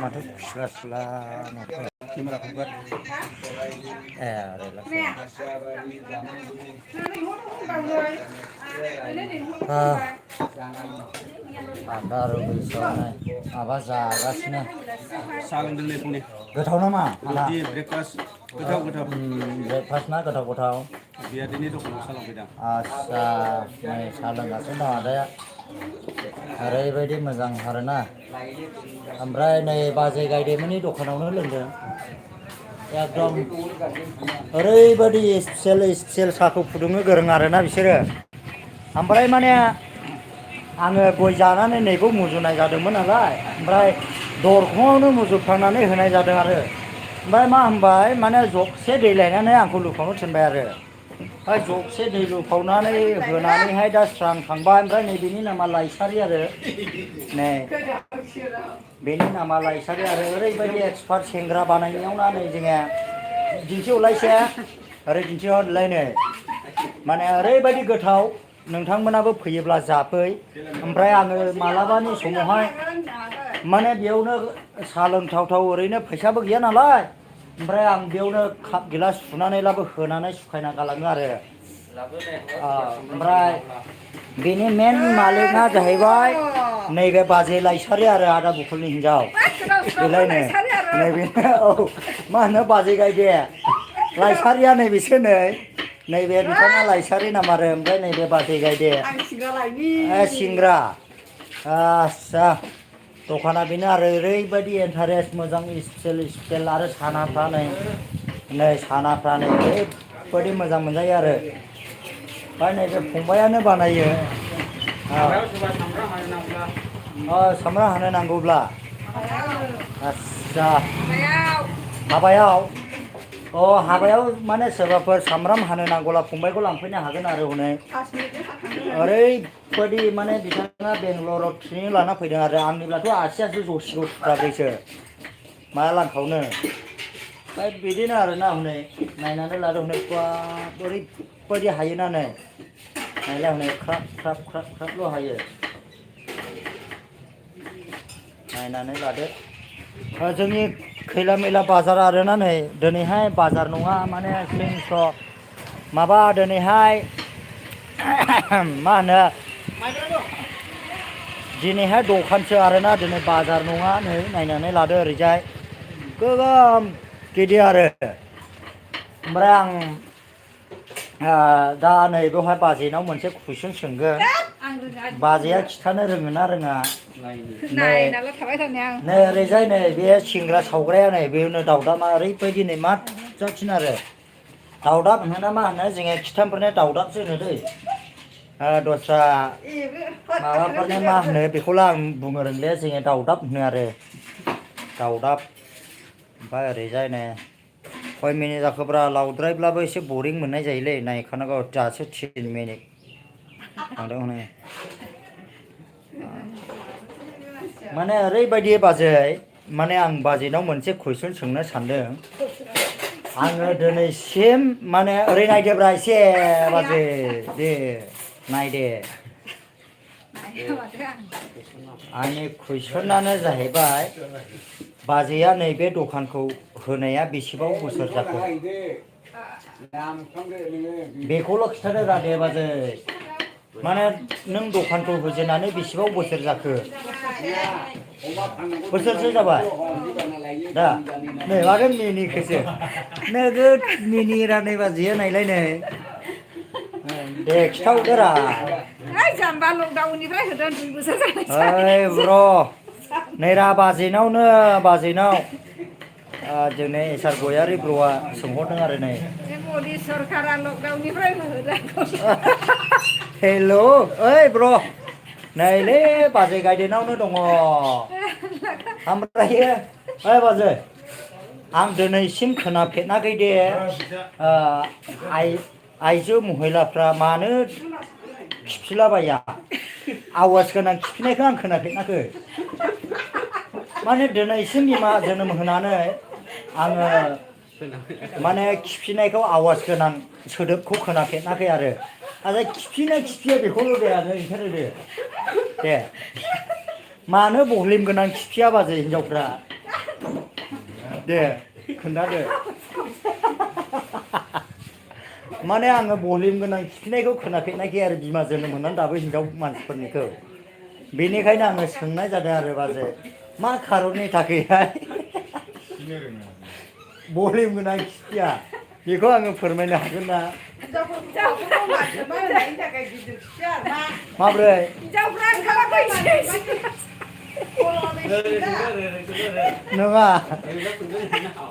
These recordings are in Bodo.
माथो फिस्ला फिस्ला केमेराखौबो ए आदा आरो बैसोआवनो माबा जागासिनो साहा लोंदोंलै फुंनि गोथाव नामा आदा ब्रेकफास्ट गोथाव ब्रेकफास्ट ना गोथाव बिया दिनै दखानाव साहा लांफैदों आस्सा नै साहा लोंगासिनो दं आदाया ओरैबायदि मोजां आरोना ओमफ्राय नै बाजै गायदेमोननि दखानावनो लोंदों एकदम ओरैबायदि स्पेसियेल साहाखौ फुदुंनो गोरों आरोना बिसोरो ओमफ्राय माने आङो गय जानानै नैबो मुजुनाय जादोंमोन नालाय ओमफ्राय दरखंआवनो मुजुफ्लांनानै होनाय जादों आरो ओमफ्राय मा होनबाय माने जगसे दै लायनानै आंखौ लुफावनो थिनबाय आरो ओमफ्राय जगसे दै लुफावनानै होनानैहाय दा स्रां थांबाय ओमफ्राय नै बिनि नामा लाइसारि आरो नै बेनि नामा लाइसारि आरो ओरैबायदि एक्सपार्ट सेंग्रा बानायनायावना नै जोङो दिन्थिहरलायसै ओरै दिन्थिहरलाय नै माने ओरैबायदि गोथाव नोंथांमोनाबो फैयोब्ला जाफै ओमफ्राय आङो मालाबानि समावहाय माने बेयावनो साहा लोंथावथाव ओरैनो फैसाबो गैया नालाय ओमफ्राय आं बेयावनो काप गिलास सुनानैब्लाबो होनानै सुखायना गालाङो आरो ओमफ्राय बेनि मेन मालिकआ जाहैबाय नैबे बाजै लाइसारि आरो आदा बुकुलनि हिनजाव बेलायनो नैबे औ मा होनो बाजै गायदे लाइसारिया नैबेसो नैबे बिथाङा लाइसारि नामारो ओमफ्राय नैबे बाजै गायदे सिंग्रा आस्सा दखाना बेनो आरो ओरैबायदि इन्टारेस्ट मोजां स्पेसियेल आरो सानाफ्रा नै सानाफ्रा नै ओरैबायदि मोजां मोनजायो आरो ओमफ्राय नैबे फंबायानो बानायो सामब्राम हानो नांगौब्ला आस्सा हाबायाव हाबायाव माने सोरबाफोर सामब्राम हानो नांगौब्ला फंबायखौ लांफैनो हागोन आरो हनै ओरैबायदि माने बिथाङा बेंगलराव ट्रेनिं लाना फैदों आरो आंनिब्लाथ' आसियासो जसिगौ थुख्राखैसो मा लांखावनो ओमफ्राय बिदिनो आरोना हनै नायनानै लादो हनै ओरैबायदि हायोना नै नायलाय हनै ख्राब ख्राब ख्राब ख्राबल' हायो नायनानै लादो जोंनि खैला मैला बाजार आरोना नै दिनैहाय बाजार नङा माने माबा दिनैहाय मा होनो दिनैहाय दखानसो आरोना दिनै बाजार नङा नै नायनानै लादो ओरैजाय गोगोम गिदिर आरो ओमफ्राय आं दा नै बेवहाय बाजैनाव मोनसे कुइसन सोंगोन बाजैया खिथानो रोङो ना रोङा नै ओरैजाय नै बे सिंग्रा सावग्राया नै बेनो दावदामा ओरैबायदि नै मा जाथिनो आरो दावदाब होनो ना मा होनो जोङो खिथामफोरनो दावदाबसो होनो दै दस्रा माबाफोरनो मा होनो बेखौल' आं बुंनो रोंले जोङो दावदाब होनो आरो दावदाब ओमफ्राय ओरैजाय नै खय मिनिट जाखोब्रा लावद्रायब्लाबो एसे बरिं मोननाय जायोलै नायखानांगौ दासो 3 मिनिट थांदों हनै माने ओरैबायदि बाजै माने आं बाजैनाव मोनसे कुइसन सोंनो सानदों आङो दिनैसिम माने ओरै नायदोब्रा एसे बाजै दे नायदे आंनि कुइसनानो जाहैबाय बाजैया नैबे दखानखौ होनाया बेसेबां बोसोर जाखो बेखौल' खिथादो दे बाजै माने नों दखानखौ होजेननानै बेसेबां बोसोर जाखो बोसोरसे जाबाय दा नै माथो मिनिखोसो नोगोद मिनिरा नै बाजैया नायलाय नै दे खिथाहरदोरा जाम्बा लकडाउननिफ्राय होदों 2 बोसोर ओइ ब्र नैरा बाजैनाव जोंनि एसार गयारि ब्र'आ सोंहरदों आरो नै मदि सरकारा लकडाउननिफ्राय होदों हेल' ओइ ब्र नैलै बाजै गायदेनावनो दङ ओमफ्रायो ओइ बाजै आं दिनैसिम खोनाफेराखै दे आइजो महिलाफ्रा मानो खिफिलाबाया आवाज गोनां खिफिनायखौ आं खोनाफेराखै माने दिनैसिम बिमा जोनोम होनानै आङो माने खिफिनायखौ आवाज गोनां सोदोबखौ खोनाफेराखै आरो खिफियो बेखौल' दे आरो ओंखारो दे मानो बहलिम गोनां खिफिया बाजै हिनजावफ्रा दे खोन्थादो माने आङो बहलिम गोनां खिफिनायखौ खोनाफेरनायखै आरो बिमा जोनोम मोननानै दाबो हिनजाव मानसिफोरनिखौ बेनिखायनो आङो सोंनाय जादों आरो बाजै मा खारननि थाखायहाय बहलिम गोनां खिफिया बेखौ आङो फोरमायनो हागोन ना माब्रै नङा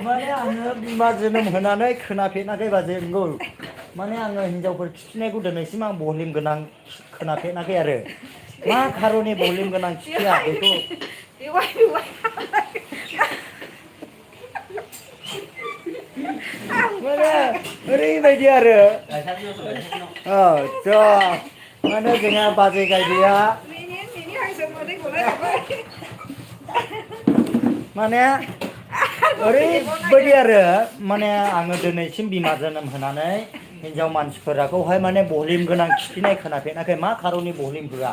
माने आङो बिमा जोनोम होनानै खोनाफेराखै बाजै नंगौ माने आङो हिनजावफोर खिफिनायखौ दिनैसिम आं बहलिम गोनां खोनाफेराखै आरो मा खारननि बहलिम गोनां खिफिया बेखौ माने ओरैबायदि आरो माने जोंहा बाजै गायदेया माने ओरैबायदि आरो माने आङो दिनैसिम बिमा जोनोम होनानै हिनजाव मानसिफोराखौहाय माने बहलिम गोनां खिफिनाय खोनाफेराखै मा खारननि बहलिम होआ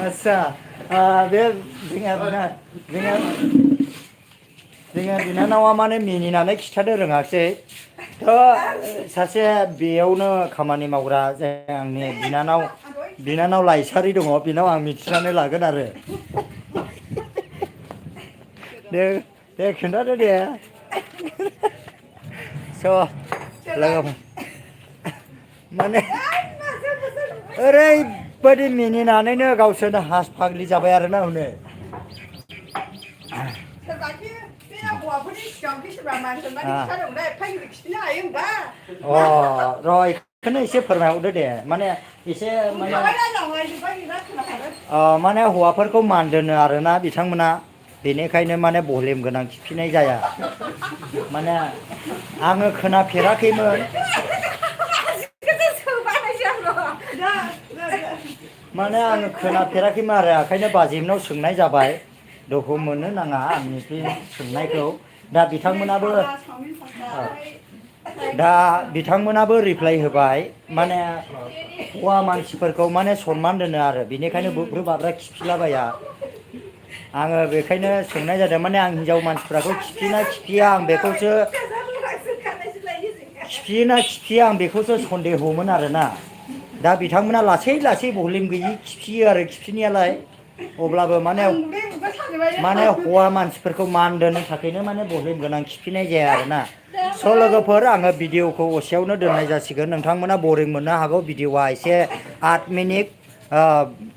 आच्छा बे जोंहा बिनानावा माने मिनिनानै खिथानो रोङासै थ' सासे बेयावनो खामानि मावग्रा आंनि बिनानाव लाइसारि दङ बिनाव आं मिथिनानै लागोन आरो दे खोन्थादो दे स' लोगोफोर माने ओरैबायदि मिनिनानैनो गावसोरनो हास फाग्लि जाबाय आरोना हनै र' बेखौनो एसे फोरमायहरदो दे माने एसे माने हौवाफोरखौ मान दोनो आरोना बिथांमोना बेनिखायनो माने बहलिम गोनां खिफिनाय जाया माने आङो खोनाफेराखैमोन माने आङो खोनाफेराखैमोन आरो ओंखायनो बाजैनाव सोंनाय जाबाय दुखु मोननो नाङा आंनि बे सोंनायखौ दा बिथांमोनाबो रिप्लाइ होबाय माने हौवा मानसिफोरखौ माने सनमान दोनो आरो बेनिखायनो बुब्रु बाब्रा खिफिलाबाया आङो बेखायनो सोंनाय जादों माने आं हिनजाव मानसिफोरखौ खिफिया आं बेखौसो खिफिया आं बेखौसो सन्देहमोन आरोना दा बिथांमोना लासै लासै बहलिम गैयि खिफियो आरो खिफिनायालाय अब्लाबो माने हौवा मानसिफोरखौ मान दोननो थाखायनो माने बहलिम गोनां खिफिनाय जाया आरोना स' लोगोफोर आङो भिडिअखौ एसेयावनो दोननाय जासिगोन नोंथांमोना बरिं मोननो हागौ भिडिअआ एसे 8 मिनिट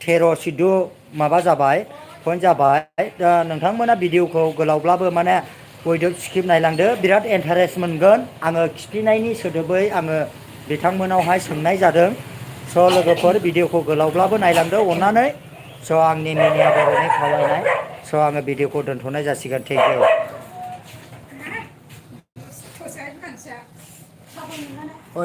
13 माबा जाबाय पइन्ट जाबाय दा नोंथांमोना भिडिअखौ गोलावब्लाबो माने बयबो स्किप नायलांदो बिराद इन्टारेस्ट मोनगोन आङो खिफिनायनि सोदोबै आङो बिथांमोनावहाय सोंनाय जादों स' लोगोफोर भिडिअखौ गोलावब्लाबो नायलांदो अननानै स' आंनि मिनिया बर'नि खावलायनाय स' आङो भिडिअखौ दोनथ'नाय जासिगोन थेंक इउ